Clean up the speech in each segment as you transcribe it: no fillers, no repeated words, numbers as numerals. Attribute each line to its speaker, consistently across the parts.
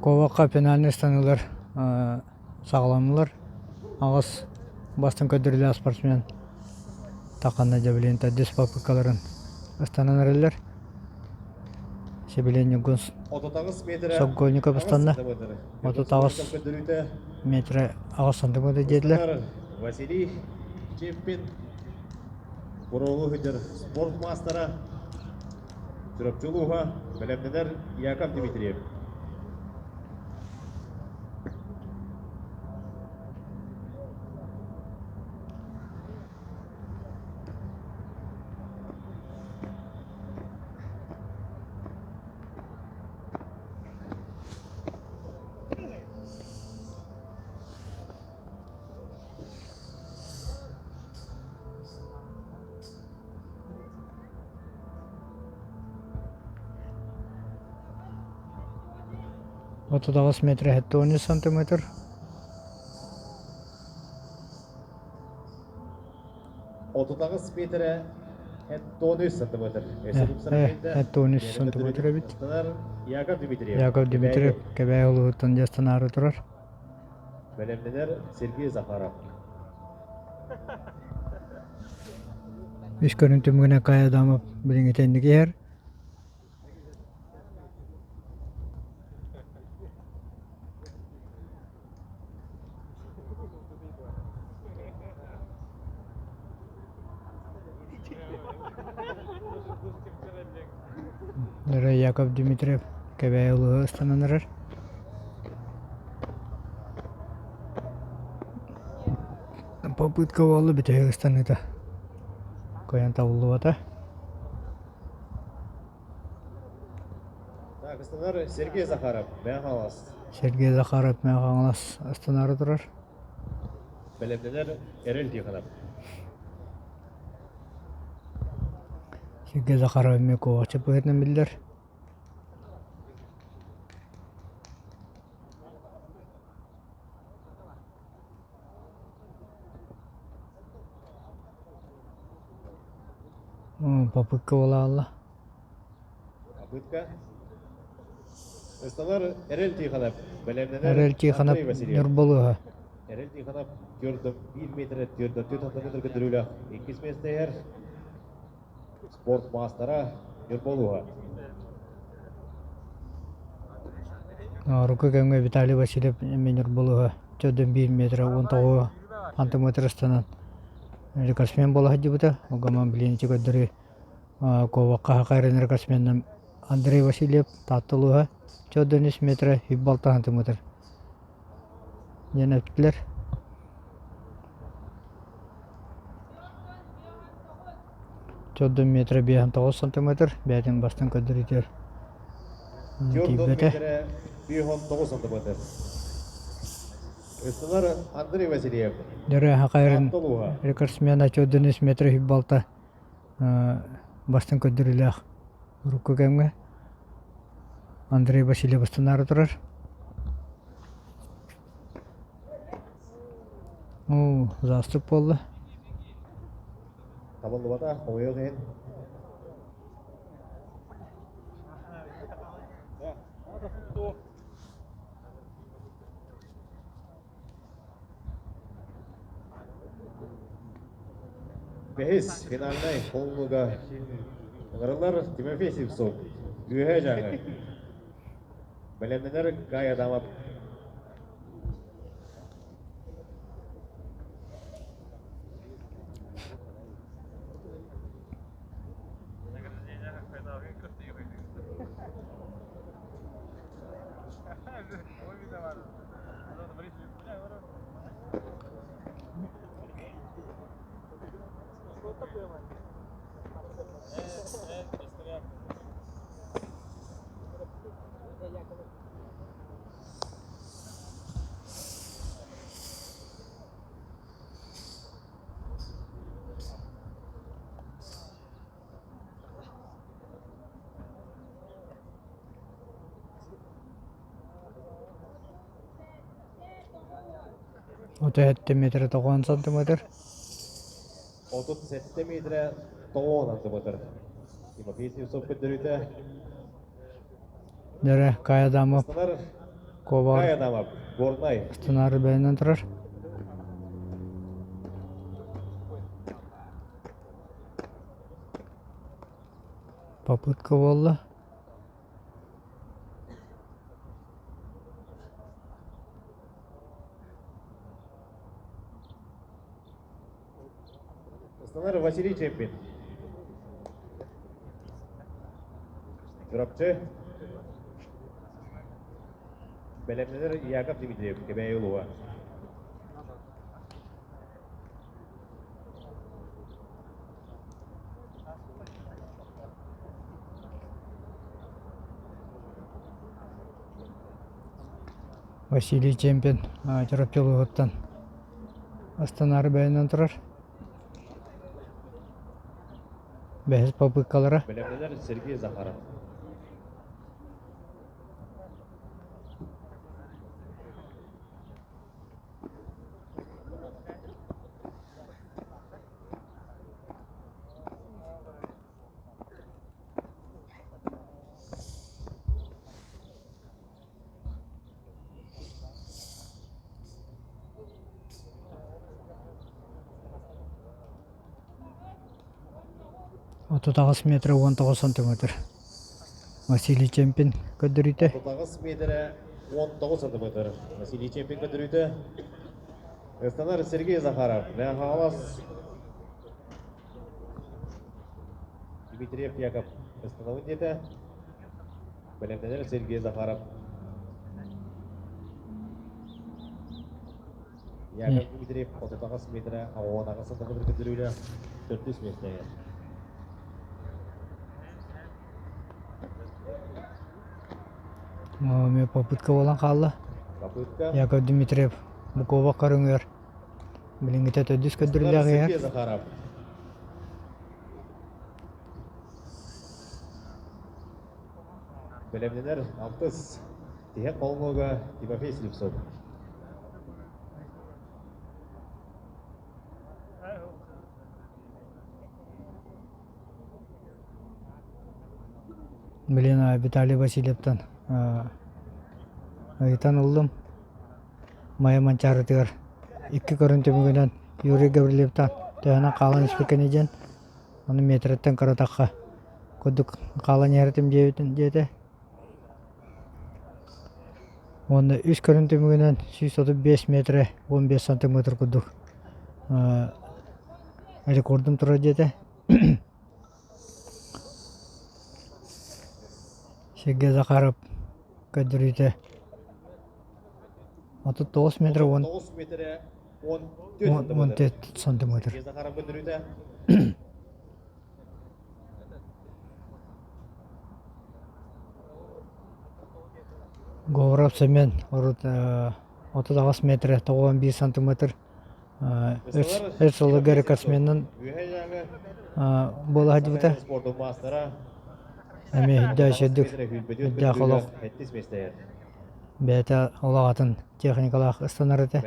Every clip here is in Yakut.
Speaker 1: Куобахха финальнай ыстаныылар саҕаланнылар. Аҕыс бастыҥ көрдөрүүлээх спортсмен тахханна дьэ билигин төрдүс попыткаларын ыстанан эрэллэр. Сибилигин Ньургун Сокольников ыстанна. 38 метрэ 8 сантиметр диэтилэр.
Speaker 2: Василий Чеппин Буруолу сылдьар спорт маастара Чурапчы улууһа бэлэмнэнэр Яков Дмитриев.
Speaker 1: 38 метр 73 сантиметр.
Speaker 2: 38 метрэ 73 сантиметр.
Speaker 1: 73 сантиметр эбит.
Speaker 2: Яков Дмитриев.
Speaker 1: Яков Дмитриев Кэбээйи улууһуттан дьастанаары турар.
Speaker 2: Бэлэмнэнэр Сергей Захаров.
Speaker 1: Үс көрүҥ түмүгүнэн Кай Адамов билиҥҥитэ инники иһэр. Яков Дмитриев Кэбээйи улууһа ыстанан эрэр. Попытка буолла бүтэһик ыстаныыта кыайан табыллыбата.
Speaker 2: Так, ыстанар Сергей Захаров, Мэҥэ Хаҥалас.
Speaker 1: Сергей Захаров Мэҥэ Хаҥалас ыстанаары турар.
Speaker 2: Бэлэмнэнэр Эрэл Тихонов.
Speaker 1: Сергей Захаров эмиэ куоҕаччы быһыытынан биллэр. Попытка буолаалла.
Speaker 2: Попытка. Ыстанар Эрэл Тихонов. Бэлэмнэнэр
Speaker 1: Эрэл Тихонов
Speaker 2: Андрей Васильев.
Speaker 1: Ньурбалыһа.
Speaker 2: Эрэл Тихонов 4,1 метр 4,4 сантиметр көтөрүүлээх иккис миэстэ иһэр. Спорт маастара Ньурбалыһа.
Speaker 1: Урукку кэмҥэ Виталий Васильев эмиэ Ньурбалыһа 4,1 метр 19 сантиметр ыстанан рекордсмен буола сылдьыбыта. Огомон билигин ити көрдөрүү Куобахха хахайрын рекордсменынан Андрей Васильев Таатта улууһа 4,3 метра 106 сантиметр диэн эттилэр. 4 метра 59 сантиметр бэйэтин бастыҥ көрдөрүүтүгэр
Speaker 2: 4
Speaker 1: тиийбэтэ.
Speaker 2: метрэ 59 сантиметр. Ыстанар Андрей Васильев.
Speaker 1: Дөрө хахайрын
Speaker 2: Таатта улууһа.
Speaker 1: рекордсмена 4,3 метра 106 бастыҥ көрдөрүүлээх урукку кэмҥэ Андрей Васильев ыстанаары турар. Оо, заастык буолла.
Speaker 2: Табыллыбата, хомойуох иһин. Бэһис финальнай холлуга ыҥырыллар Тимофей Сивцов, Үөһээ Дьааҥы. Бэлэмнэнэр Гай Адамов.
Speaker 1: 37 метр 90 сантиметр.
Speaker 2: 37 метрэ 90 сантиметр. Тимофей Сивцов көрдөрүүтэ.
Speaker 1: Дьэрэ Кай Адамов
Speaker 2: Ыстанар
Speaker 1: Кобар
Speaker 2: Кай Адамов, Горнай.
Speaker 1: Ыстанары бэйэнэн турар. Попытка буолла.
Speaker 2: Ыстанар Василий Чеппин. Чурапчы. Бэлэмнэнэр Яков Дмитриев, Кэбээйи улууһа.
Speaker 1: Василий Чемпин Чурапчы улууһуттан Астанаары бэйэнэн турар. Бэһис попыткалара.
Speaker 2: Бэлэмнэнэр Сергей Захаров.
Speaker 1: 38 метр 19 сантиметр. Василий Чемпин көрдөрүүтэ.
Speaker 2: 38 метрэ 19 сантиметр. Василий Чемпин көрдөрүүтэ. Ыстанар Сергей Захаров. Мэҥэ Дмитриев Яков ыстанабын диэтэ. Бэлэмнэнэр Сергей Захаров. Яков Дмитриев 38 метрэ 18 сантиметр көрдөрүүлээх төрдүс миэстэҕэ.
Speaker 1: Эмиэ попытка буолан хаалла.
Speaker 2: Попытка.
Speaker 1: Яков Дмитриев Букова көрүҥүгэр билиҥҥитэ төрдүс көрдөрүүлээх иһэр.
Speaker 2: Сергей Захаров. Бэлэмнэнэр алтыс тиһэх холонууга Тимофей Слепцов.
Speaker 1: Блин, Виталий Васильевтан ыйытан ыллым. Майа Манчаарытыгар икки көрүн түмүгүнэн Юрий Гаврильевтан төһөнөн хаалан испиккиний диэн ону миэтэрэттэн кыратахха курдук хаалан иһэртим диэбитин диэтэ. Уонна үс көрүн түмүгүнэн 135 метрэ 15 сантиметр курдук рекордум турар диэтэ. Сергей Захаров көрдөрүүтэ 39 метр
Speaker 2: 9 метрэ 14
Speaker 1: сантиметр.
Speaker 2: Сергей Захаров көрдөрүүтэ.
Speaker 1: Говоров Семен урут 38 метрэ 91 сантиметр өр сылларга рекордсменынан буола сылдьыбыта. Эмиэ үрдээх үрдүк үрдээх олох бэйэтэ олох атын техникалаах ыстанар этэ.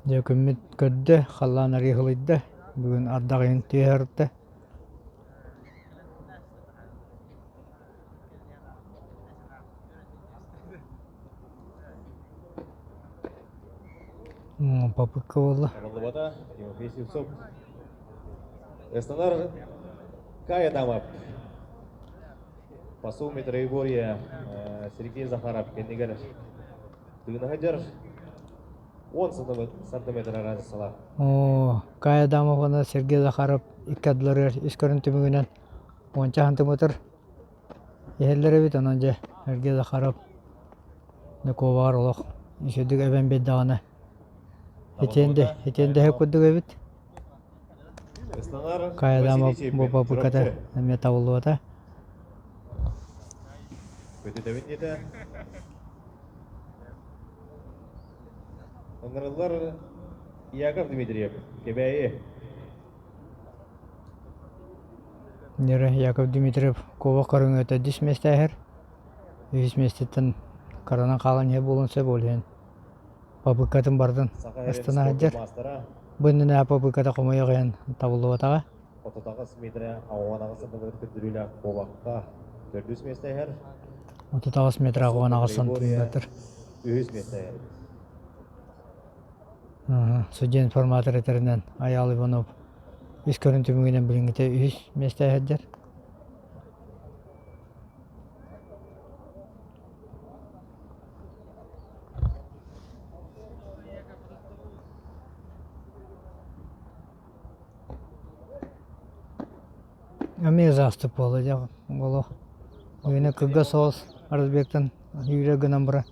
Speaker 1: Дьэ күммүт көрдө, халлаан арыый сылыйда, бүгүн ардах ыйын түһэрдэ. Попытка буолла.
Speaker 2: Табыллыбата Тимофей Сивцов. Ыстанар Кай Адамов. По сумме троеборья Сергей Захаров кэннигэр тыына сылдьар 10 сантиметр разницалаах.
Speaker 1: Оо, Кай Адамов уонна Сергей Захаров икки ардыларыгар үс көрүн түмүгүнэн уонча сантиметр иһэллэр эбит. Онон дьэ Сергей Захаров Ньукуобаҕар олох үчүгдүк эбэн биэрдэҕинэ итиэн дэһэ курдук эбит.
Speaker 2: Ыстанар
Speaker 1: Кай Адамов
Speaker 2: Василий
Speaker 1: бу
Speaker 2: Чепин.
Speaker 1: попытката
Speaker 2: Чурапчы.
Speaker 1: эмиэ табыллыбата.
Speaker 2: Көтүтэбин диэтэ. Ыҥырыллар Яков Дмитриев, Кэбээйи.
Speaker 1: Нера Яков Дмитриев куобах көрүҥэ төрдүс миэстээһэр. Үһүс миэстэттэн каранан хаалан иһэ буолуон сөп ол иһин попыткатын бардын
Speaker 2: Саха Эрен
Speaker 1: астына
Speaker 2: спордун
Speaker 1: сылдьар.
Speaker 2: маастара.
Speaker 1: Бу иннинэ попыката хомойуох иһин табыллыбатаҕа.
Speaker 2: 38 метрэ 18 сантиметр көрдөрүүлээх куобахха төрдүс миэстэ иһэр.
Speaker 1: 38 метр 18 сантиметр.
Speaker 2: Үһүс миэстэ иһэр.
Speaker 1: Судья информатор этэринэн Айаал Иванов үс көрүн түмүгүнэн билиҥҥитэ үһүс миэстэ иһэрдэр. Эмиэ заастык буолла дьэ олох Үйэни кылгас соҕус Арысбектан үүрэ гынан баран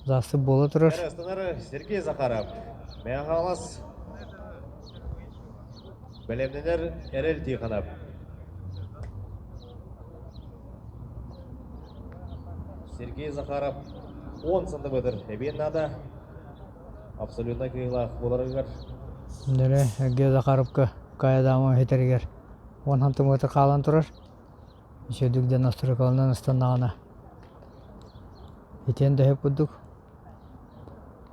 Speaker 1: заастык буола турар.
Speaker 2: Сергей Захаров, Мэҥэ Хаҥалас бэлэмнэнэр Эрэл Тихонов. Сергей Захаров 10 сантиметр эбиэн наада. Абсолютно кыайыылаах буоларыгар.
Speaker 1: Нөрэ Сергей Захаровка Каядама иһитэригэр 10 сантиметр хаалан турар. Үчүгэйдик дьон настройкаланан ыстаннаҕына итиэн да сөп курдук.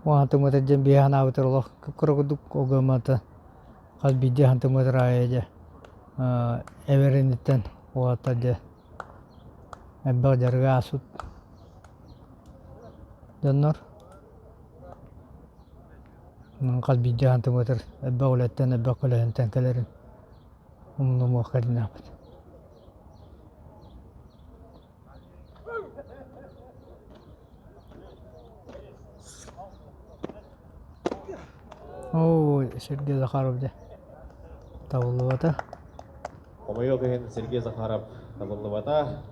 Speaker 1: 10 сантиметр диэн биһи санаабытыгар олох кып-кыра курдук ол гыммата хас биирдии сантиметр аайы дьэ эбэр инниттэн уолаттар дьэ элбэх дьарыгы ааспыт дьоннор хас биирдии сантиметр элбэх үлэттэн элбэх көлөһүнтэн кэлэрин умнумуох кэриҥнээхпит. Оо, Сергей Захаров дьэ табыллыбата.
Speaker 2: Хомойуох иһин Сергей Захаров табыллыбата.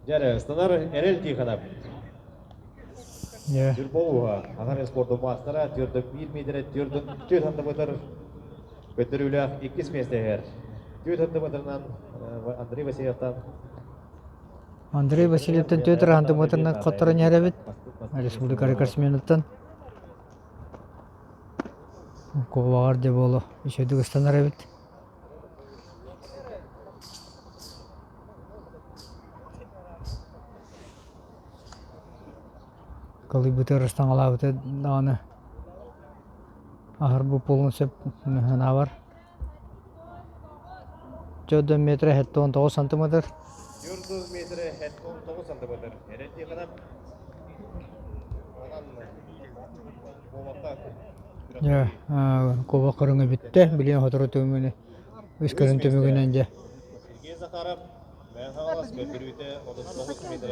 Speaker 2: Дьэ ыстанар Эрэл Тихонов.
Speaker 1: Дьэ.
Speaker 2: Сүр болууһа, Аҥар спордун маастара, 4-1 метрэ, 4 сантиметр Көтөрүүлээх иккис миэстэ иһэр. 4 сантиметрынан Андрей Васильевтан
Speaker 1: Андрей Васильевтан 4 сантиметрынан хотторон иһэр эбит. Республика рекордсменыттан. Куобаҕар дьэ буолуо үчүгэйдик ыстанар эбит. Кылыйбыты ырыстаҥалаабыты даҕаны аһарбыт буолуон сөп санаабар. Төрдөн метр 79 сантиметр.
Speaker 2: 4 метр 79 сантиметр. Эрэл Тихонов онон куобахха
Speaker 1: Дьэ, куобах көрүҥэ бүттэ. Билигин сотору түмүгүнэн үс көрүҥ түмүгүнэн дьэ.
Speaker 2: Сергей Захаров Мэҥэ Хаҥалас көрдөрүүтэ 39 метр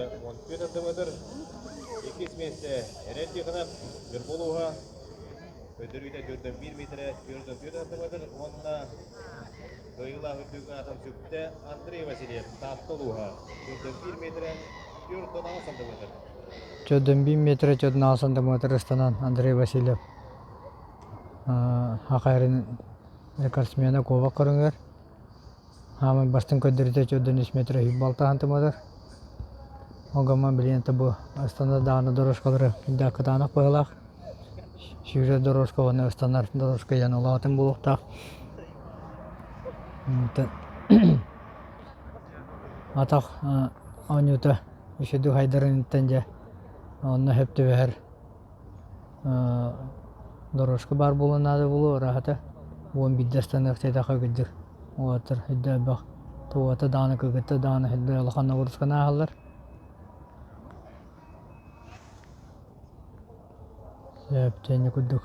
Speaker 2: 14 сантиметр. Иккис миэстэ Эрэл Тихонов Ньурба улууһа көрдөрүүтэ 4,1 метрэ 4,4 сантиметр уонна кыайыылаах үрдүк аатын сүктэ Андрей Васильев Таатта улууһа 4,1 метрэ 4,6 сантиметр.
Speaker 1: 4,1 метрэ 4,6 сантиметр ыстанан Андрей Васильев Хахайрын рекордсмена куобах көрүҥэр Хаамай бастыҥ көрдөрүүтэ 403 метр 26 сантиметр. Ол гынан билигин бу ыстанар даҕаны дорожкалары үрдээх кытаанах быһыылаах. Сүүрэр дорожка уонна ыстанар дорожка диэн улаатын буолуохтаах. Атах оонньуута үчүгэйдик хайдарыныттан дьэ онно сөп түбэһэр дорожка баар буолуон наада буолуо ыраата 11 ыстаныахтайдаха кырдьык уолаттар өйдөө элбэх туота даҕаны кыргыттар даҕаны өйдөө улахан ноҕуруусканы ааһаллар сөп курдук.